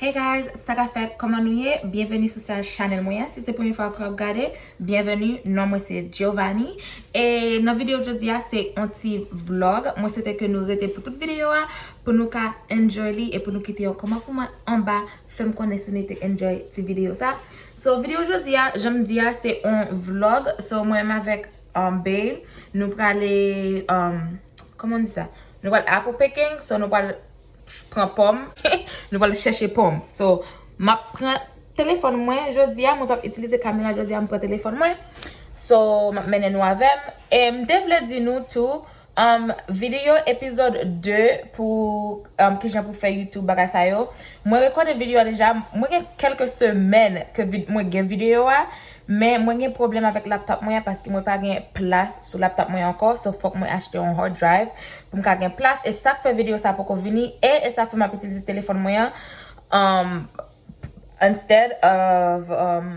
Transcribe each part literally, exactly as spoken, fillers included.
Hey guys, sa ka fèt, kòman nou ye? Byenveni sou sa chanèl mwen an. Si se premye fwa ke w ap gade, byenveni. Non mwen se Giovanni. E nan videyo jodi a, se yon ti vlog. Mwen swete ke nou rete pou tout videyo a, pou nou ka enjoy li e pou nou kite yon kòmantè pou mwen anba. Fè m konnen si nou te enjoy ti videyo sa. So, videyo jodi a, jan m di a, se yon vlog. So, mwen menm avèk, um, babe, nou prale, um, kòman di sa? Nou pral apple picking, so nou pral pran pòm. Nou pral chèche pòm. So, m ap pran telefòn mwen jodi a, mwen p ap itilize kamera jodi a, m pran telefòn mwen. So, m ap mennen nou avè m. E m te vle di nou tou, um, videyo epizòd de pou, um, kijan pou fè YouTube bagay sa yo. Mwen rekòde videyo a deja, mwen gen kèlke semèn ke vid-, mwen gen videyo a, men mwen gen pwoblèm avèk laptop mwen an paske mwen pa gen plas sou laptop mwen ankò, so fòk mwen achte yon hard drive pou m ka gen plas, e sa k fè videyo sa poko vini, e, e sa k fè m ap itilize telefòn mwen an, um, instead of, um,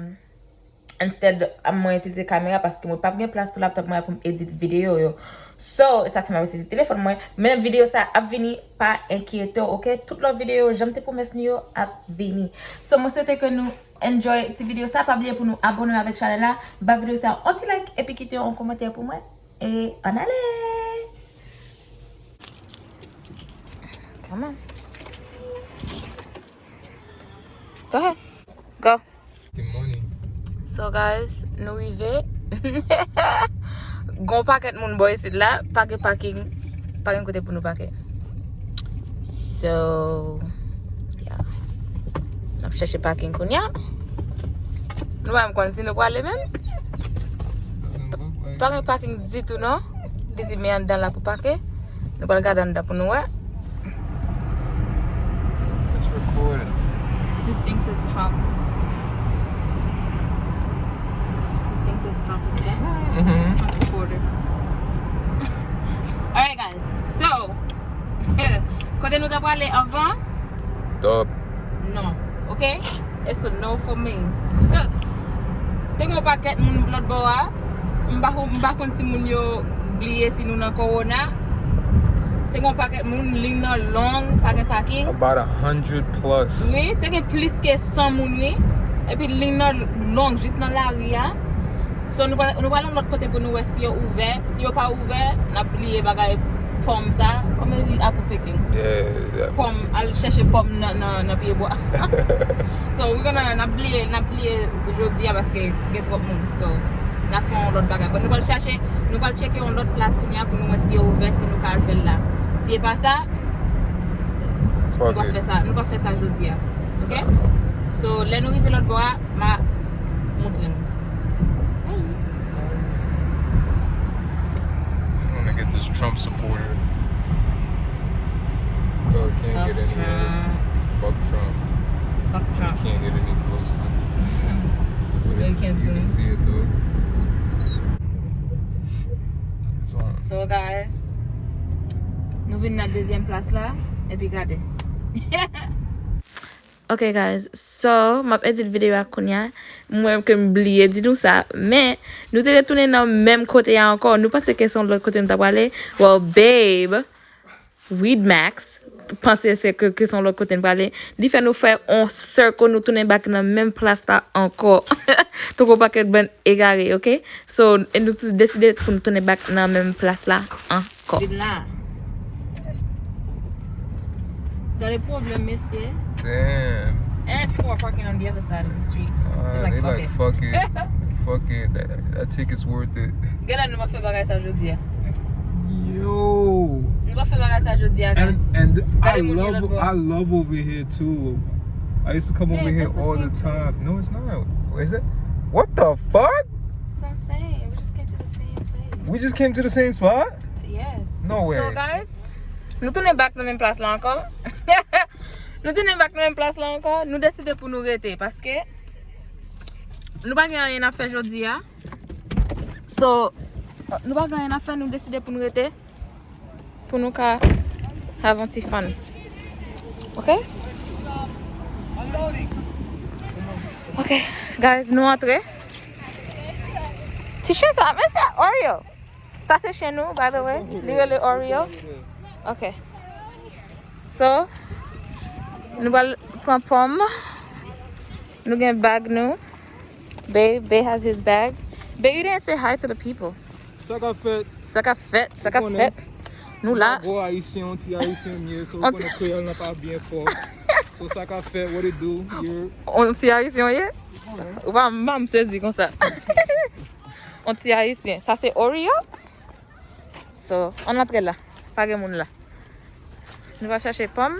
instead, mwen itilize kamera paske mwen p ap gen plas sou laptop mwen an pou m edit videyo yo. So, e sa k fè m ap itilize telefòn mwen. Men videyo sa ap vini, pa enkyete w, oke? Tout lòt videyo, jan m te pwomès nou yo, ap vini. So, mwen swete ke nou enjoy ti videyo sa. Pa bliye pou nou abone avèk chanèl la, ba videyo sa yon ti like, epi kite yon kòmantè pou mwen. E ann ale! Come on. Go ahead. Go. Get money. So guys, nou rive. Gon pakèt moun bò isit la, pa gen parking, pa gen kote pou nou pake. So, yeah. N ap chèche parking kounye a. Nou pa menm konn si nou prale menm. Pa gen parking ditou non. Li di men anndan la pou pake. Nou pral gade anndan pou nou wè. It's recording. He thinks it's Trump. He thinks it's Trump, is that? Mm-hmm. Trump supporter. Alright guys, so kote nou ta prale anvan? Dòb. Non, ok? It's a no for me. Te gen yon pakèt moun lòt bò a. M pa, m pa konn si moun yo bliye si nou nan kowona. Te gen yon pakèt moun, liy nan long, pa gen parking. About a hundred plus. Wi, te gen plis ke san moun, wi. Epi liy nan long, jis nan lari a. So, nou pral, nou pral yon lòt kote pou nou wè si yo ouvè. Si yo pa ouvè, n ap bliye bagay pòm sa. Kòman yo di apple picking? Yeah, yeah. Pòm, al chèche pòm nan, nan, nan pye bwa. So, we gonna, n ap bliye, n ap bliye jodi a paske gen twòp moun. So, n ap fè yon lòt bagay. But nou pral chache, nou pral tcheke yon lòt plas kounye a pou nou wè si yo ouvè, si nou ka al fè l la. Si e pa sa, nou p ap fè sa, nou p ap fè sa jodi a. Ok? So, lè nou rive lòt bò a, m a montre nou. Trying to get this Trump supporter. Oh, can't get any. Fuck Trump. Fuck Trump. Can't get any closer. But you can see it though. So guys, nou vin nan dezyèm plas la, epi gade. Ok guys, so m ap edit videyo a kounye a. Mwen ke m bliye di nou sa, men nou te retounen nan menm kote a ankò. Nou panse ke se yon lòt kote nou ta prale? Well, babe, Weed Max, panse se ke, ke se yon lòt kote nou prale. Li fè nou fè yon circle, nou tounen back nan menm plas la ankò. Tankou yon pakèt bann egare, ok? So, e nou tou deside pou nou tounen back nan menm plas la ankò. Vin la. Gade pwoblèm, mesye. Damn. And people are parking on the other side of the street. Ah, they like, fuck it. Fuck it. That, that ticket's worth it. Gade nou pa fè bagay sa jodi a. Yo. Nou pa fè bagay sa jodi a, guys. And, and I love, I love over here too. I used to come over here all the time. No, it's not. Is it? What the fuck? That's what I'm saying. We just came to the same place. We just came to the same spot? Yes. No way. So, guys, nou tounen back nan menm plas la ankò. Nou tounen back nan menm plas la ankò. Nou deside pou nou rete paske nou pa gen anyen n ap fè jodi a. So, nou pa gen anyen n ap fè, nou deside pou nou rete. Pou nou ka have yon ti fun. Ok? Ok, guys, nou antre. Ti chen sa, men se Oreo. Sa se chen nou, by the way. Li rele Oreo. Ok. So, Nou pral pran pòm. Nou gen bag nou. Babe, Babe has his bag. Babe, you didn't say hi to the people. Sa k ap fèt? Sa k ap fèt? Sa k ap fèt? Nou la. Gwo ayisyen, yon ti ayisyen m ye, so ou konnen kreyòl nan pa byen fò. So sa k ap fèt, what it do? On ti ayisyen w ye? Ou pa, m pa m sezi konsa. On ti ayisyen. Sa se Oreo? So, ann antre la. Pa gen moun la. Nou va chache pòm.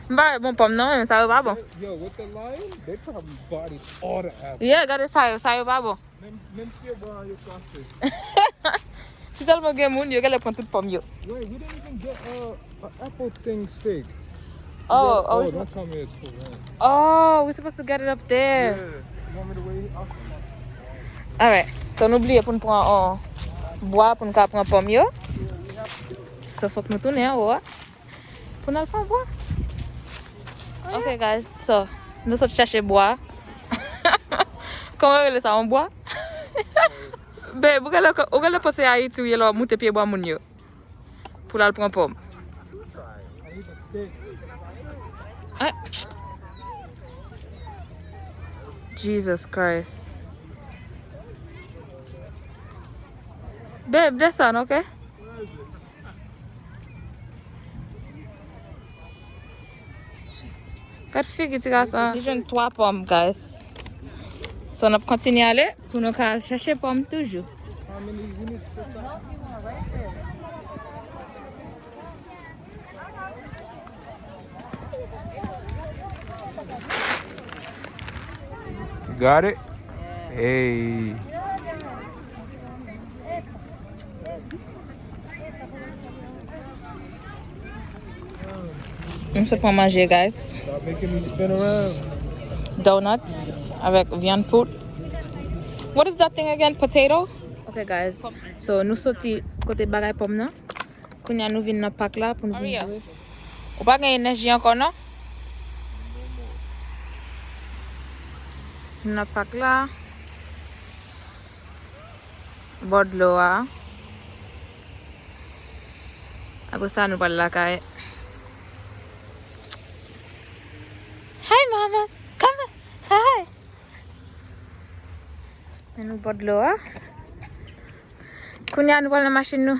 M pa wè bon pòm non, men sa yo pa bon. Yo, with the lion, they probably bought it all the apples. Yeah, gade sa yo, sa yo pa bon. Menm, menm pye bwa yo kase. Si tèlman gen moun, yo genlè pran tout pòm yo. Wait, we didn't even get a, a apple thing steak. Oh, oh, don't tell me it's for rent. Oh, we supposed to get it up there. Yeah. You want me to wait? Okay. Alright. So, nou bliye pou n pran, oh, bwa pou n ka pran pòm yo. So, fòk nou tounen anwo a. Pou n al pran bwa. Ok, guys, so, nou sot chache bwa. Kòman yo rele sa, yon bwa? Babe, ou genlè, ou genlè panse Ayiti ou ye lè w ap moute pye bwa moun yo. Pou l al pran pòm. Ah. Jesus Christ. Babe, desann, ok? Gad figi ti gason an. Li jwenn twa pòm, guys. So, n ap kontinye ale pou nou ka al chache pòm toujou. Got it? Hey. M sot pran manje, guys. Stop making me spin around. Donuts avèk vyann pout. What is that thing again? Potato? Ok, guys. So, nou soti kote bagay pòm nan. Kounye a nou vin nan pak la pou nou vin jwe. Ou pa gen enèji ankò, non? Nan pak la. Bò dlo a. Apre sa, nou pral lakay. Hi, mamas. Come on. Hi. Men nou bò dlo a. Kounye a, nou pral nan machin nou.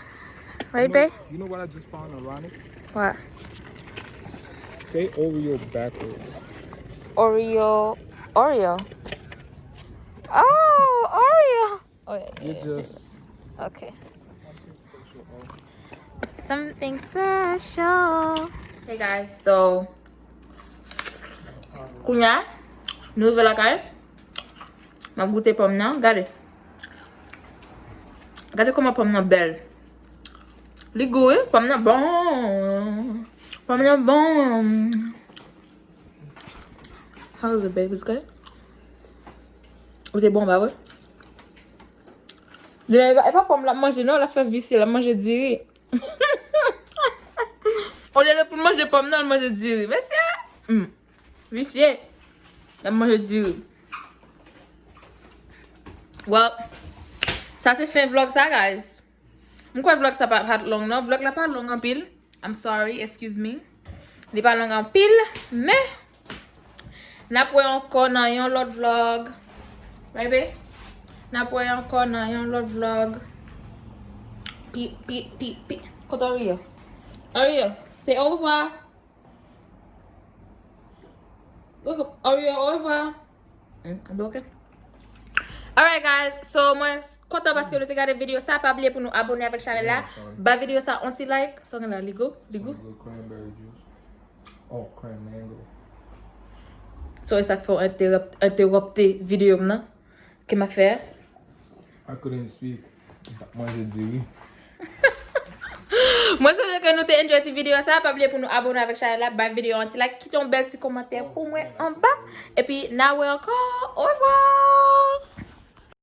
Right, babe? You know what I just found ironic? What? Say Oreo backwards. Oreo. Oreo. Oh, Oreo. Oh, yeah, yeah, yeah, just okay. Something special. Hey guys, so kounye a, nou rive lakay. M ap goute pòm nan. Gade. Gade kòman pòm nan bèl. Li gou, wi. Pòm nan bon. Pòm nan bon. How is it, babe? It's good? Ou te bon, ba vre? E pa pòm l ap manje, non, l ap fè visye, l ap manje diri. Olye pou l manje pòm nan, l manje diri. Mesye! Hmm. Visye. L ap manje diri. Well, sa se fen vlog sa, guys. M kwè vlog sa pa, pa long, non. Vlog la pa long anpil. I'm sorry, excuse me. Li pa long anpil, men n ap wè ankò nan yon lòt vlog. Right, babe? N ap wè ankò nan yon lòt vlog. Pi, pi, pi, pi. Kote Oreo? Oreo, say au revoir. Oreo, au revoir. Mm, ok. Alright, guys, so mwen kontan paske nou te gade videyo sa. Pa bliye pou nou abone avèk chanèl la. Ba videyo sa yon ti like. Sa w gen la, ligo? Ligo? Cranberry juice. Oh, cran mango. So, e sa k fè w entewòp-, entewòpte videyo m nan. Ke m ap fè? I couldn't speak. M t ap manje diri. Mwen swete ke nou te enjoy ti videyo sa. Pa bliye pou nou abone avèk chanèl la, bay videyo an ti like, kite yon bèl ti kòmantè pou mwen anba. Epi, n a wè ankò. Au revoir!